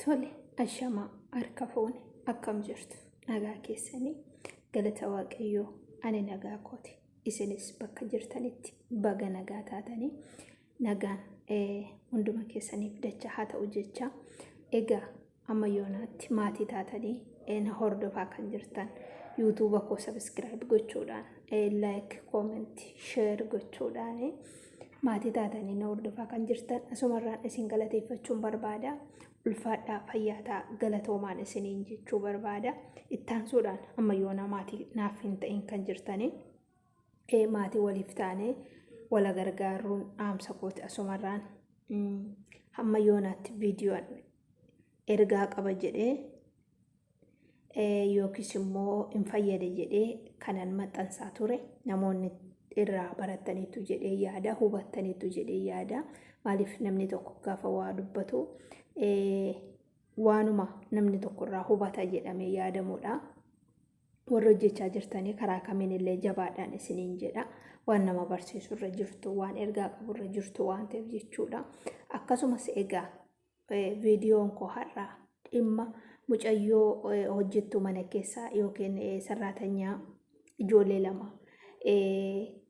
Tole, ashamaa harka fuune akkam jirtu nagaa keessanii galata Waaqayyoo ani nagaa kooti. Isinis bakka jirtanitti baga nagaa taatanii nagaan hunduma keessaniif dacha haa ta'u jecha egaa amma yoonaatti maatii taatanii na hordofaa kan jirtan yuutuuba koo sabiskiraayib gochuudhaan laayik koomentii sheer gochuudhaan maatii taatanii na hordofaa kan jirtan asumarraan isin galateeffachuun barbaada. Ulfaadhaa fayyaa ta'a galatoomaan isiniin jechuu barbaada. Ittaansuudhaan amma yoonaa maatii naaf hin ta'in kan jirtanii maatii waliif taanee wala gargaaruun dhaamsa kooti asumarraan hamma yoonaatti viidiyoon ergaa qaba jedhee yookiis immoo hin fayyade jedhee kanan maxxansaa ture namoonni irraa barattaniitu jedhee yaada hubattaniitu jedhee yaada maaliif namni tokko gaafa waa dubbatu waanuma namni tokko irraa hubata jedhamee yaadamudha. Warri hojjechaa jirtanii karaa kamiin illee jabaadhaan isiniin jedha. Waan nama barsiisu irra jirtu, waan ergaa qabu irra jirtu waan ta'eef jechuudha. Akkasumas egaa viidiyoon koo har'aa dhimma mucayyoo hojjettuu mana keessaa yookiin sarraatanyaa ijoollee lama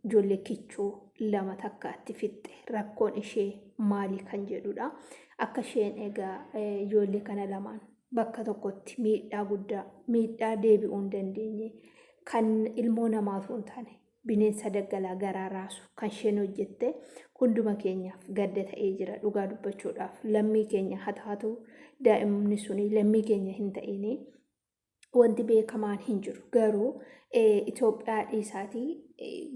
ijoollee kichuu lama takkaatti fixxe rakkoon ishee maali kan jedhudha. Akka isheen egaa ijoollee kana lamaan bakka tokkotti miidhaa guddaa miidhaa deebi'uu hin dandeenye kan ilmoo namaatu hin taane bineensa daggalaa garaa raasu kan isheen hojjette hunduma keenyaaf gadda ta'ee jira dhugaa dubbachuudhaaf lammii keenya haa taatu daa'imni suni lammii keenya hin ta'ini wanti beekamaan hin jiru garuu Itoophiyaa dhiisaatii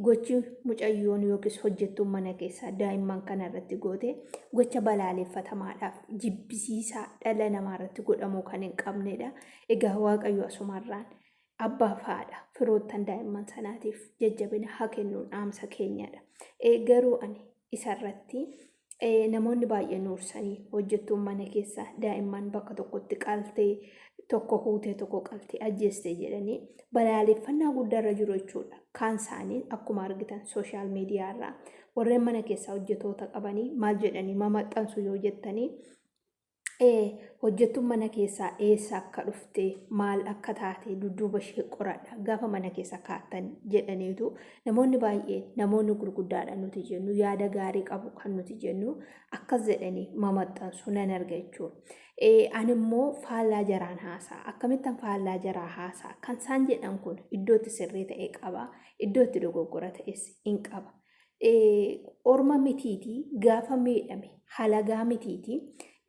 gochi mucayyoon yookiis hojjettuun mana keessaa daa'imman kana irratti goote gocha balaaleffatamaadhaaf jibbisiisaa dhala namaa irratti godhamuu kan hin qabnedha. Egaa Waaqayyo asumarraan Abbaaf haadha firoottan daa'imman sanaatiif jajjabina haa kennuun dhaamsa keenyadha. Garuu ani isarratti namoonni baay'een nuursanii hojjettuun mana keessa daa'imman bakka tokkotti qaltee tokko huutee tokko qaltee ajjeeste jedhanii balaaleffannaa guddaarra jiru jechuudha. Kaan isaanii akkuma argitan sooshaal miidiyaarraa warreen mana keessaa hojjetoota qabanii maal jedhanii mamaxxansu yoo jettanii Hojjettuun mana keessaa eessa akka dhufte maal akka taate dudduuba ishee qoradha gaafa mana keessa kaattan jedhaniitu namoonni baay'een namoonni gurguddaadha nuti jennu yaada gaarii qabu kan nuti jennu akkas jedhanii mamaxxansu nan arga jechuudha. Ani immoo faallaa jaraan haasaa akkamittan faallaa jaraa haasaa kan isaan jedhan kun iddootti sirrii ta'e qaba iddootti dogoggora ta'es hin qaba. Orma mitiitii gaafa miidhame halagaa mitiitii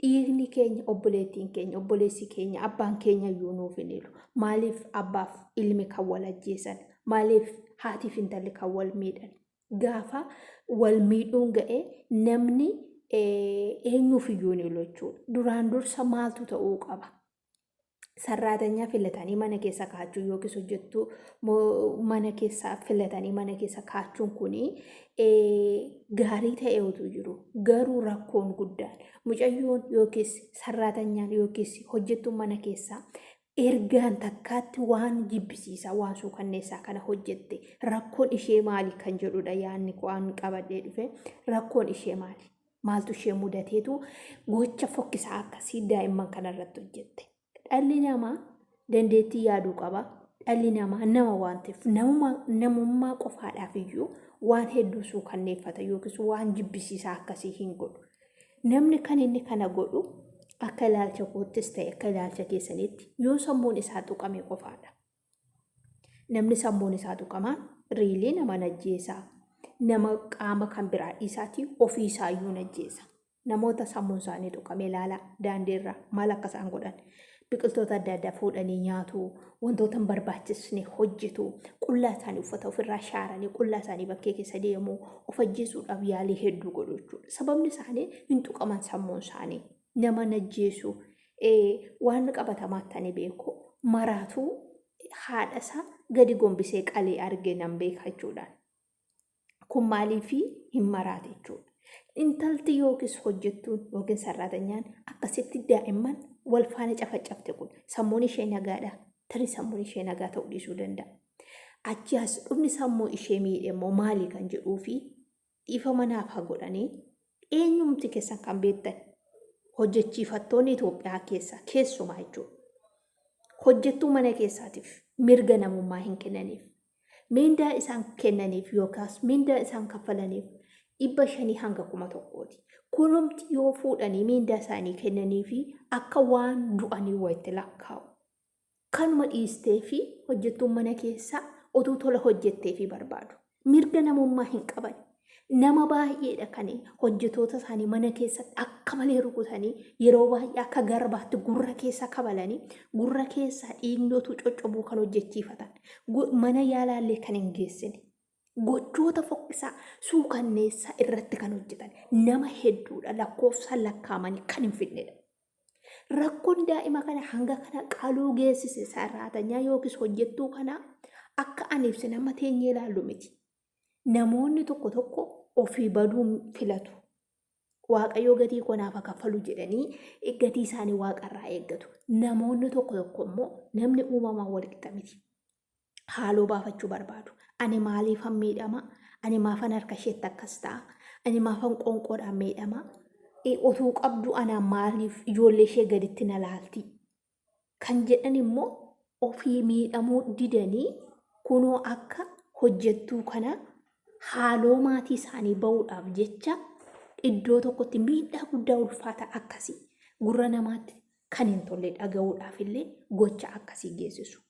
dhiigni keenya obboleettiin keenya obboleessi keenya abbaan keenya iyyuu nuuf hin ilu. Maaliif abbaaf ilmi kan wal ajjeesan? Maaliif haatiif intalli kan wal miidhan? Gaafa wal miidhuun ga'e namni eenyuuf iyyuu hin ilu jechuudha. Duraan dursa maaltu ta'uu qaba? Sarraatanyaa filatanii mana keessa kaachuu yookiis hojjettuu mana keessa filatanii mana keessa kaachuun kun gaarii ta'ee utuu jiru garuu rakkoon guddaan mucayyoon yookiis sarraatanyaan yookiis hojjettuun mana keessaa ergaan takkaatti waan jibbisiisaa waan suukanneessaa kana hojjette rakkoon ishee maali kan jedhudha yaadni waan qabadhee dhufe rakkoon ishee maali. Maaltu ishee mudateetu gocha fokkisaa akkasii daa'imman kanarratti hojjette? Dhalli namaa dandeettii yaaduu qaba. Dhalli namaa nama waan ta'eef namummaa qofaadhaaf iyyuu waan hedduu suukanneeffata yookiis waan jibbisiisaa akkasii hin godhu. Namni kan inni kana godhu akka ilaalcha koottis ta'e akka ilaalcha keessaniitti yoo sammuun isaa tuqame qofaadha. Namni sammuun isaa tuqamaan riilii nama najjeesa. Nama qaama kan biraa dhiisaatii ofii isaayyuu najjeesa. Namoota sammuun isaanii tuqame ilaalaa daandiirra maal akka isaan godhan. Biqiltoota adda addaa fuudhanii nyaatu, wantoota hin barbaachisne hojjetu, qullaa isaanii uffata ofirraa shaaranii qullaa isaanii bakkee keessa deemu, of ajjeesuudhaaf yaalii hedduu godhu jechuudha. Sababni isaanii hin tuqaman sammuun isaanii. Nama najjeesu waan qabatamaatti ani beeku maraatuu haadha isaa gadi gombisee qalee arge nan beeka jechuudhaan. Kun maaliifi hin maraate jechuudha. Intalti yookiis hojjettuun yookiin sarraatanyaan akkasitti daa'imman wal faana cafacafte kun sammuun ishee nagaadha. Tarii sammuun ishee nagaa ta'uu dhiisuu danda'a. Achi as dhufni sammuu ishee miidhe immoo maali kan jedhuu fi dhiifama naaf haa godhanii eenyumti keessan kan beektan Hojjechiifattoonni Itoophiyaa keessaa keessumaa jechuudha. Hojjettuu mana keessaatiif mirga namummaa hin kennaniif. Mindaa isaan kennaniif yookaas mindaa isaan kaffalaniif 500 hanga 1000ti. Kunumti yoo fuudhanii mindaa isaanii kennanii fi akka waan du'anii wayitti lakkaa'u. Kanuma dhiistee fi hojjettuun mana keessaa otuu tola hojjettee fi barbaadu. Mirga namummaa hin qaban. Nama baay'eedha kan hojjetoota isaanii mana keessatti akka malee rukutanii yeroo baay'ee akka garbaatti gurra keessa kabalanii gurra keessaa dhiigni otuu coccobuu kan hojjechiifatan. Mana yaalaallee kan hin geessine. Gochoota fokkisaa suukanneessaa irratti kan hojjetan nama hedduudha lakkoofsaan lakkaa'amanii kan hin fidnedha. Rakkoon daa'ima kana hanga kana qaluu geessise sarraatanyaa yookiis hojjettuu kana akka ani ibse nama teenyee ilaallu miti. Namoonni tokko tokko ofii baduu filatu. Waaqayyoo gatii koo naaf haa kaffalu jedhanii gatii isaanii waaqarraa eeggatu. Namoonni tokko tokko immoo namni uumamaan wal qixa miti. Haaloo baafachuu barbaadu. Ani maaliifan miidhama? Ani maafan harka isheetti akkas ta'a? Ani maafan qoonqoodhaan miidhama? Otuu qabdu anaan maaliif ijoollee ishee gaditti na laalti? Kan jedhan immoo ofii miidhamuu didanii kunoo akka hojjettuu kana haaloo maatii isaanii ba'uudhaaf jecha iddoo tokkotti miidhaa guddaa ulfaataa akkasii gurra namaatti kan hin tolle dhaga'uudhaaf illee gocha akkasii geessisu.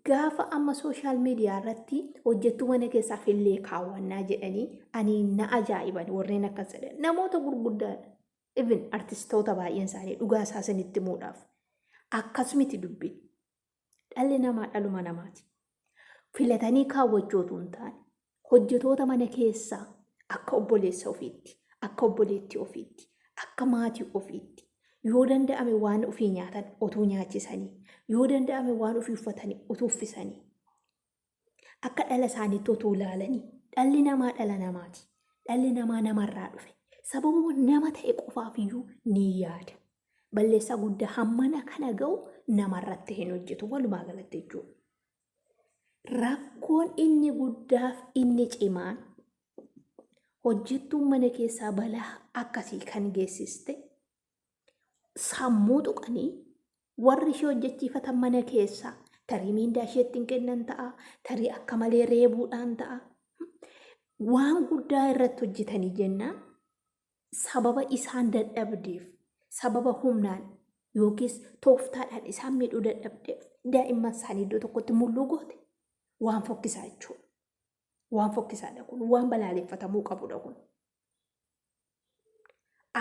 Gaafa amma sooshaal miidiyaa irratti hojjettuu mana keessaa fillee kaawwannaa jedhanii ani na ajaa'iban warreen akkas jedhan namoota gurguddaadha. Even artistoota baay'een isaanii dhugaa isaa isinitti himuudhaaf akkas miti dubbiin. Dhalli namaa dhaluma namaati. Filatanii kaawwachuu otuu hin taane hojjetoota mana keessaa akka obboleessa ofiitti, akka obboleettii ofiitti, akka maatii ofiitti yoo danda'ame waan ofii nyaatan otuu nyaachisanii, yoo danda'ame waan ofii uffatanii otuu uffisanii, akka dhala isaaniitti otuu ilaalanii dhalli namaa dhala namaati. Dhalli namaa namarraa dhufe. Sababuma nama ta'e qofaaf iyyuu ni yaada. Balleessaa guddaa hammana kana ga'u namarratti hin hojjetu walumaa galatti jechuudha. Rakkoon inni guddaaf inni cimaan hojjettuun mana keessaa balaa akkasii kan geessiste sammuu tuqanii warri ishee hojjechiifatan mana keessaa tarii miindaa isheetti hin kennan ta'a, tarii akka malee reebuudhaan ta'a. Waan guddaa irratti hojjetanii jennaan sababa isaan dadhabdeef, sababa humnaan yookiis tooftaadhaan isaan miidhuu dadhabdeef daa'imman isaanii iddoo tokkotti mulluu goote waan fokkisaa jechuudha. Waan fokkisaadha kun, waan balaaleffatamuu qabudha kun.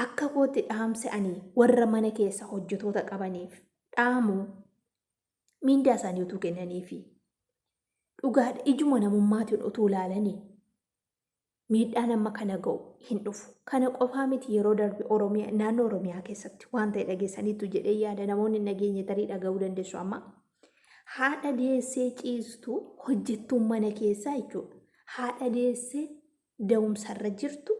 Akka kootti dhaamsi ani warra mana keessa hojjetoota qabaniif dhaamu miindaa isaanii utuu kennaniifi dhugaadha ijuma namummaatiin utuu ilaalanii miidhaan amma kana ga'u hin dhufu. Kana qofaa miti yeroo darbe Oromiyaa naannoo Oromiyaa keessatti waan ta'e dhageessaniittu jedhee yaada namoonni hin dhageenye tarii dhaga'uu dandeessu amma. Haadha deessee ciistu hojjettuun mana keessaa jechuudha. Haadha deessee da'umsarra jirtu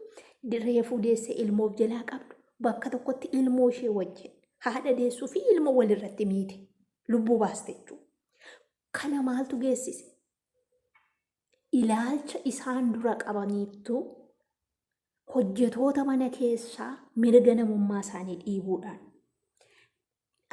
reefuu deessee ilmoof jalaa qabdu bakka tokkotti ilmoo ishee wajjin haadha deessuu fi ilmoo walirratti miite lubbuu baaste jechuudha. Kana maaltu geessise? Ilaalcha isaan dura qabaniittu hojjetoota mana keessaa mirga namummaa isaanii dhiibuudhaan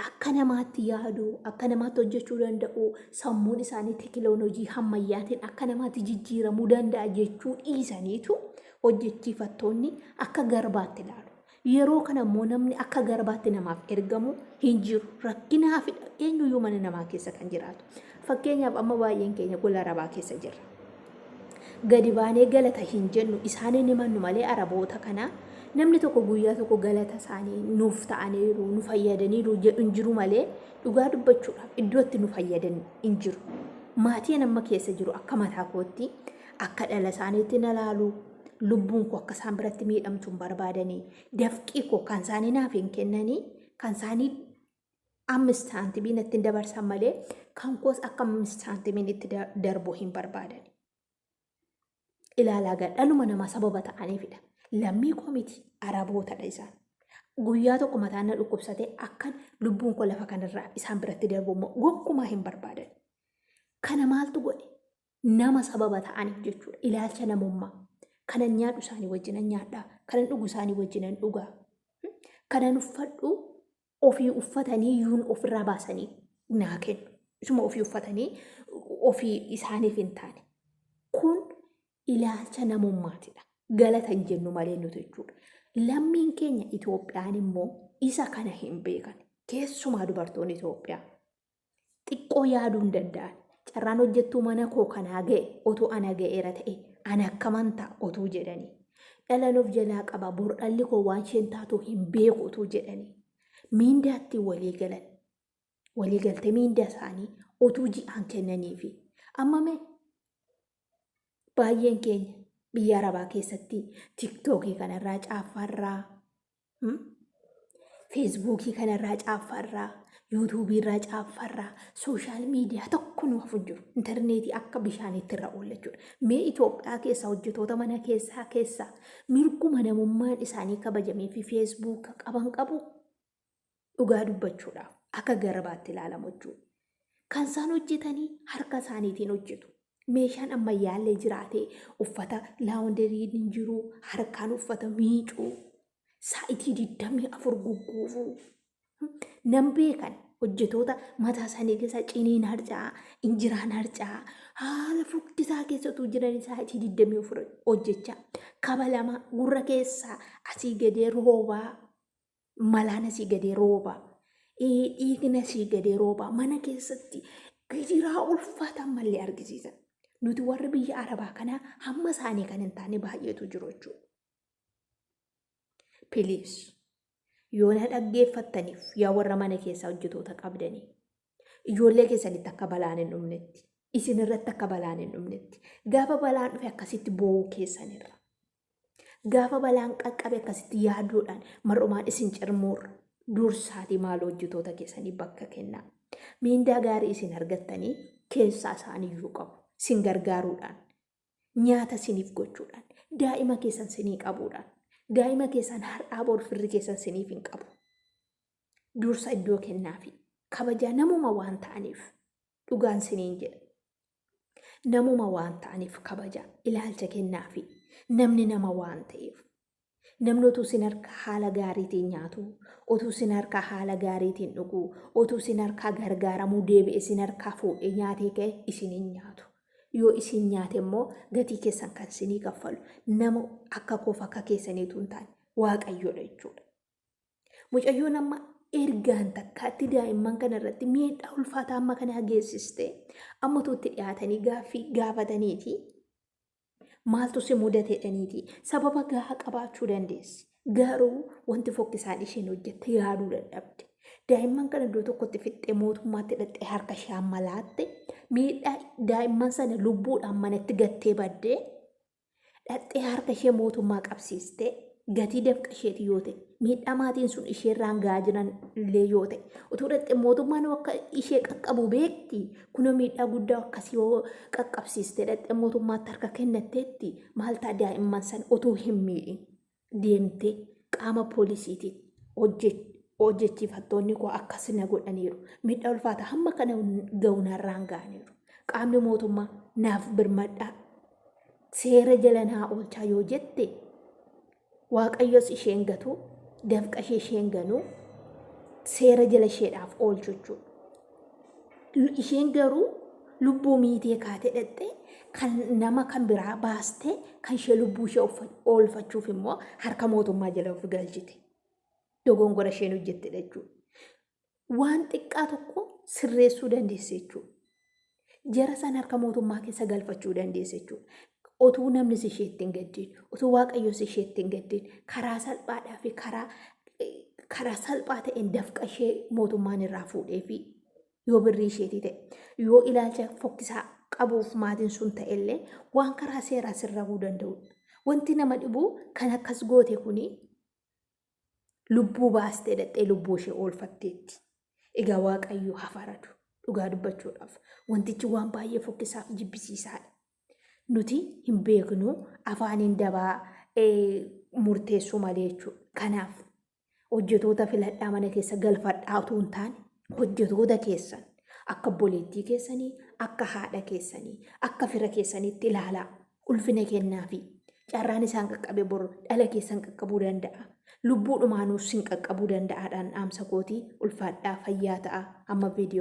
akka namaatti yaaduu, akka namaatti hojjechuu danda'u, sammuun isaanii tekiloolojii hammayyaatiin akka namaatti jijjiiramuu danda'a jechuu dhiisaniitu hojjechiifattoonni akka garbaatti ilaalu. Yeroo kana immoo namni akka garbaatti namaaf ergamu hin jiru. Rakkinaafidha eenyuyyuu mana namaa keessa kan jiraatu. Fakkeenyaaf amma baay'een keenya gola arabaa keessa jirra. Gadi baanee galata hin jennu isaaniin himannu malee araboota kana namni tokko guyyaa tokko galata isaanii nuuf ta'aniiru nu fayyadaniiru jedhu hin jiru malee dhugaa dubbachuudhaaf iddoo itti nu fayyadan hin jiru. Maatiin amma keessa jiru akka mataa kootti akka dhala isaaniitti na laalu lubbuun koo akka isaan biratti miidhamtu hin barbaadanii dafqii koo kan isaanii naaf hin kennanii kan isaanii ammist saantimiin ittiin dabarsan malee kan koos akka ammist saantimiin itti darbu hin barbaadan. Ilaalaa gaa dhaluma namaa sababa ta'aniifidha. Lammii koo miti arabootadha isaan. Guyyaa tokko mataan na dhukkubsatee akkan lubbuun koo lafa kanarraa isaan biratti darbu immoo gonkumaa hin barbaadan. Kana maaltu godhe? Nama sababa ta'aniif jechuudha. Ilaalcha namummaa. Kanan nyaadhu isaanii wajjinan nyaadha. Kanan dhugu isaanii wajjinan dhuga. Kanan uffadhu ofii uffatanii yuun ofirraa baasanii naa kennu. Isuma ofii uffatanii ofii isaaniif hin taane. Kun ilaalcha namummaatidha. Galata hin jennu malee nuti jechuudha. Lammiin keenya Itoophiyaan immoo isa kana hin beekan. Keessumaa dubartoonni Itoophiyaa. Xiqqoo yaaduu hin danda'an. Carraan hojjettuu mana koo kanaa ga'e otuu ana ga'eera ta'e ana akkaman ta'a otuu jedhanii. Dhalan of jalaa qaba bor dhalli koo waan isheen taatu hin beeku otuu jedhanii. Miindaatti walii galan. Walii galtee miindaa isaanii otuu ji'aan kennaniifi. Amma mee baay'een keenya biyya arabaa keessatti tiktookii kanarraa caaffaarraa feesbuukii kanarraa caaffaarraa yuutuubiirraa caaffaarraa sooshaal miidiyaa tokko nu hafu hin jiru. Intarneetii akka bishaaniitti irra oolla jechuudha. Mee Itoophiyaa keessaa hojjetoota mana keessaa keessaa mirguma namummaan isaanii kabajamee fi feesbuuka qaban qabu dhugaa dubbachuudhaaf akka garbaatti ilaalamu jechuudha. Kan isaan hojjetanii harka isaaniitiin hojjetu. Meeshaan ammayyaallee jiraatee uffata laawunderiin hin jiru, harkaan uffata miicuu, saa'itii 24 gugguufuu. Nan beekan hojjetoota mataa isaanii keessa ciniin harca'aa, injiraan harca'aa, haala fokkisaa keessa utuu jiranii saa'itii 24 hojjechaa, kabalamaa gurra keessaa asii gadee roobaa, malaan asii gadee roobaa, dhiigni asii gadee roobaa, mana keessatti gidiraa ulfaataa mallee argisiisan. Nuti warri biyya Arabaa kanaa hamma isaanii kan hin taane baay'eetu jiru jechuudha. Piliis yoo na dhaggeeffattaniif yaa warra mana keessaa hojjetoota qabdanii ijoollee keessanitti akka balaan hin dhumnetti isin irratti akka balaan hin dhumnetti gaafa balaan dhufe akkasitti boo'uu keessanirra gaafa balaan qaqqabe akkasitti yaaduudhaan mar'umaan isin cirmuurra dursaatii maal hojjetoota keessanii bakka kennaa. Miindaa gaarii isin argattanii keessaa isaaniyyuu qabu isin gargaaruudhaan nyaata isiniif gochuudhaan, daa'ima keessan sinii qabuudhaan, daa'ima keessan har'aa bor firri keessan siniif hin qabu. Dursa iddoo kennaafi kabajaa namuma waan ta'aniif dhugaan siniin jedha. Namuma waan ta'aniif kabajaa ilaalcha kennaafi namni nama waan ta'eef. Namni utuu sin harka haala gaariitiin nyaatu, utuu sin harkaa haala gaariitiin dhuguu, utuu sin harkaa gargaaramuu deebi'e sin harkaa fuudhee nyaatee ka'e isin hin nyaatu. Yoo isin nyaate immoo gatii keessan kan sinii kaffalu nama akka koof akka keessaniitu hin taane Waaqayyoodha jechuudha. Mucayyoon amma ergaan takkaatti daa'imman kana irratti miidhaa ulfaataa amma kanaa geessiste amma utuu itti dhiyaatanii gaaffii gaafataniiti maaltu si mudate jedhaniiti sababa gahaa qabaachuu dandeessi. Garuu wanti fokkisaan isheen hojjette yaaduu dadhabde. Daa'imman kana iddoo tokkotti fixxee mootummaatti hidhattee harka ishee amma laatte miidhaa daa'imman sana lubbuudhaan manatti gattee baddee dhaqxee harka ishee mootummaa qabsiistee gatii dafqa isheeti yoo ta'e miidhaa maatiin sun isheerraan ga'aa jiran illee yoo ta'e utuu dhaqxee mootummaan akka ishee qaqqabu beekti kunoo miidhaa guddaa akkasii yoo qaqqabsiistee dhaqxee mootummaatti harka kennatteetti maal ta'a daa'imman san utuu hin miidhin deemtee qaama poolisiitiin hojjechiifattoonni koo akkas na godhaniiru miidhaa ulfaata hamma kana ga'u narraan ga'aniiru qaamni mootummaa naaf birmadhaa seera jala naa oolchaa yoo jette Waaqayyos isheen gatu dafqa ishee isheen ganu seera jala isheedhaaf oolchu jechuudha. Isheen garuu lubbuu miitee kaatee dhaqxee kan nama kan biraa baastee kan ishee lubbuu ishee oolfachuuf immoo harka mootummaa jala of galchite. Dogongora isheen hojjettedha jechuudha. Waan xiqqaa tokko sirreessuu dandeesse jechuudha. Jara san harka mootummaa keessa galfachuu dandeesse jechuudha. Otuu namnis isheetti hin gaddiin, otuu Waaqayyos isheetti hin gaddiin, karaa salphaadhaa fi karaa salphaa ta'een dafqa ishee mootummaan irraa fuudhee fi yoo birrii isheetii ta'e, yoo ilaalcha fokkisaa qabuuf maatiin sun ta'ellee waan karaa seeraa sirrahuu danda'udha. Wanti nama dhibu kan akkas goote kuni lubbuu baastee dhaqxee lubbuu ishee oolfatteetti. Egaa Waaqayyo haa faradu. Dhugaa dubbachuudhaaf wantichi waan baay'ee fokkisaaf jibbisiisaadha. Nuti hin beeknu afaaniin dabaa murteessuu malee jechuudha. Kanaaf hojjetoota filadhaa mana keessa galfadhaa utuu hin taane hojjetoota keessan akka obboleettii keessanii, akka haadha keessanii, akka fira keessaniitti ilaalaa. Ulfina kennaafi. Carraan isaan qaqqabe bor dhala keessan qaqqabuu danda'a. Lubbuudhumaanuu sin qaqqabuu danda'aadhaan dhaamsa kootii. Ulfaadhaa, fayyaa ta'a. Amma viidiyoo.